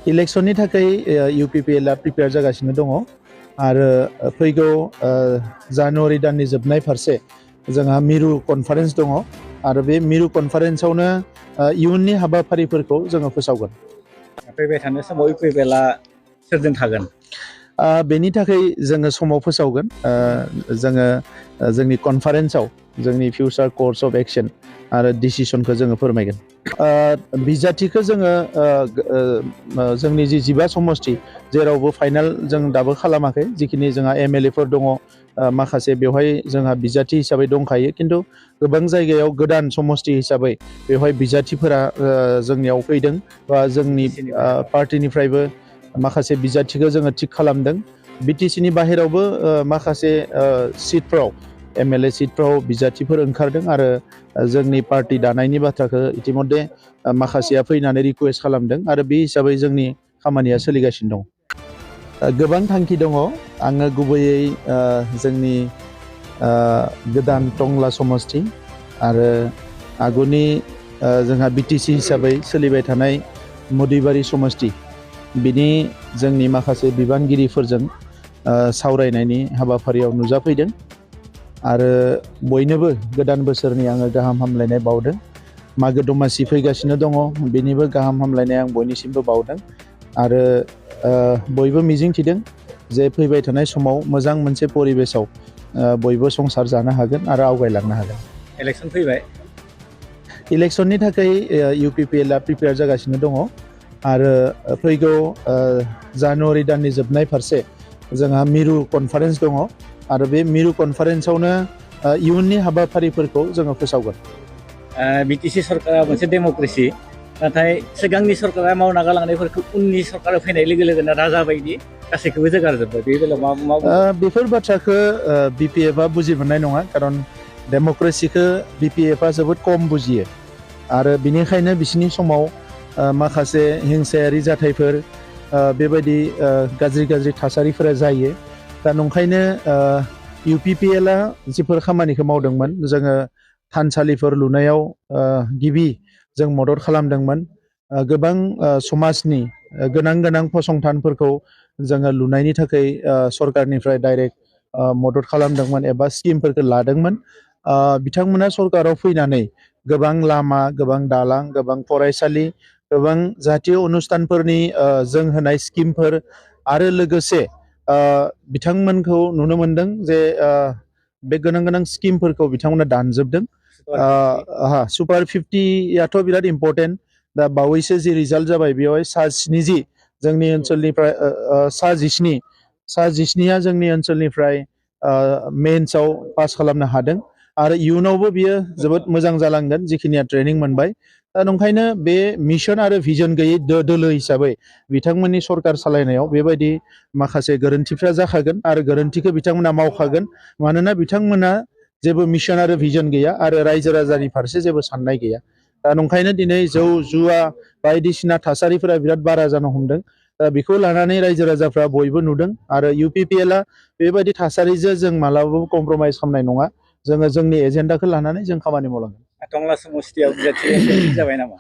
इलेक्शननि थाखाय इउपिपिएलआ प्रिपेयार जागासिनो दङ आरो फैगौ जानुवारि दाननि जोबनाय फारसे जोंहा मिरु कनफारेन्स दङ आरो बे मिरु कनफारेन्सआवनो इयुननि हाबाफारिफोरखौ जोङो फोसावगोन। फैबाय थानाय समाव इउपिपिएलआ सोरजों थागोन? बेनि थाखाय जोङो समाव फोसावगोन। जोङो जोंनि कनफारेन्सआव जोंनि फिउचार कर्स अफ एक्शन आरो डिसिसनखौ जोङो फोरमायगोन। बिजाथिखौ जोङो जोंनि जि 15 समष्टि जेरावबो फाइनाल जों दाबो खालामाखै, जिखिनि जोंहा एमएलएफोर दङ माखासे बेवहाय जोंहा बिजाथि हिसाबै दंखायो, खिन्थु गोबां जायगायाव गोदान समष्टि हिसाबै बेवहाय बिजाथिफोरा जोंनियाव फैदों बा जोंनि पार्टिनिफ्रायबो माखासे बिजाथिखौ जोङो थिक खालामदों। बिटिसिनि बाहेरावबो माखासे सिटफ्राव एमएलए सिटफ्राव बिजाथिफोर ओंखारदों आरो जोंनि पार्टी दानायनि बाथ्राखौ इतिमध्य माखासेया फैनानै रिक्वेस्ट खालामदों आरो बे हिसाबै जोंनि खामानिया सोलिगासिनो दं। गोबां थांखि दङ। आङो गुबैयै जोंनि गोदान टंला समष्टि आरो आगुनि जोंहा बिटिसि हिसाबै सोलिबाय थानाय मदिबारि समष्टि बिनि जोंनि माखासे बिबानगिरिफोरजों सावरायनायनि हाबाफारियाव नुजाफैदों आरो बयनोबो गोदान बोसोरनि आङो गाहाम हामलायनाय बावदों। मागो दमासि फैगासिनो दङ, बेनिबो गाहाम हामलायनाय आं बयनिसिमबो बावदों आरो बयबो मिजिंथिदों जे फैबाय थानाय समाव मोजां मोनसे परिबेसाव बयबो संसार जानो हागोन आरो आवगायलांनो हागोन। इलेक्शन फैबाय। इलेक्शननि थाखाय इउपिपिएलआ प्रिपेयार जागासिनो दङ आरो फैगौ जानुवारि दाननि जोबनाय फारसे जोंहा मिरु कनफारेन्स दङ आरो बे मिरु कनफारेन्सआवनो इयुननि हाबाफारिफोरखौ जोङो फोसावगोन। बिटिसि सरकारा मोनसे डेम'क्रेसि, नाथाय सिगांनि सरकारा मावना गालांनायफोरखौ उननि सरकारा फैनाय लोगो लोगोनो राजा बायदि गासैखौबो जोगारजोब्बाय। बे बेलायाव मा बेफोर बाथ्राखौ बिपिएफआ बुजि मोननाय नङा, खारन डेम'क्रेसिखौ बिपिएफआ जोबोद खम बुजियो आरो बिनिखायनो बिसिनि समाव माखासे हिंसायारि जाथायफोर बेबायदि गाज्रि गाज्रि थासारिफोरा जायो। दा नंखायनो इउपिपिएलआ जिफोर खामानिखौ मावदोंमोन, जोङो थानसालिफोर लुनायाव गिबि जों मदद खालामदोंमोन। गोबां समाजनि गोनां फसंथानफोरखौ जोङो लुनायनि थाखाय सरकारनिफ्राय डाइरेक्ट मदद खालामदोंमोन एबा स्किमफोरखौ लादोंमोन। बिथांमोना सरकाराव फैनानै गोबां लामा, गोबां दालां, गोबां फरायसालि, गोबां जातीय अनुष्ठानफोरनि जों होनाय स्किमफोर आरो लोगोसे बिथांमोनखौ नुनो मोनदों जे बे गोनां स्किमफोरखौ बिथांमोना दानजोबदों। सुपार 50याथ' बिराद इम्पर्टेन्ट। दा बावैसो जि रिजाल्ट जाबाय बेवहाय सा-70 जोंनि ओनसोलनिफ्राय सा-19 जोंनि ओनसोलनिफ्राय मेन्सआव पास खालामनो हादों आरो इयुनावबो बियो जोबोद मोजां जालांगोन जिखिनिया ट्रेनिं मोनबाय। दा नंखायनो बे मिशन आरो भिजन गैयै दोलो हिसाबै बिथांमोननि सरकार सालायनायाव बेबायदि माखासे गोरोन्थिफ्रा जाखागोन आरो गोरोन्थिखौ बिथांमोना मावखागोन, मानोना बिथांमोना जेबो मिशन आरो भिजन गैया आरो रायजो राजानि फारसे जेबो साननाय गैया। दा नंखायनो दिनै जौ जुवा बायदिसिना थासारिफोरा बिराद बारा जानो हमदों। दा बेखौ लानानै रायजो राजाफ्रा बयबो नुदों आरो इउपिपिएलआ बेबायदि थासारिजों जों मालाबाबो कमप्रमाइज खालामनाय नङा। जोङो जोंनि एजेन्डाखौ लानानै जों खामानि मावलांगोन। टंला समष्टियाव बिजाथि जाबाय नामा?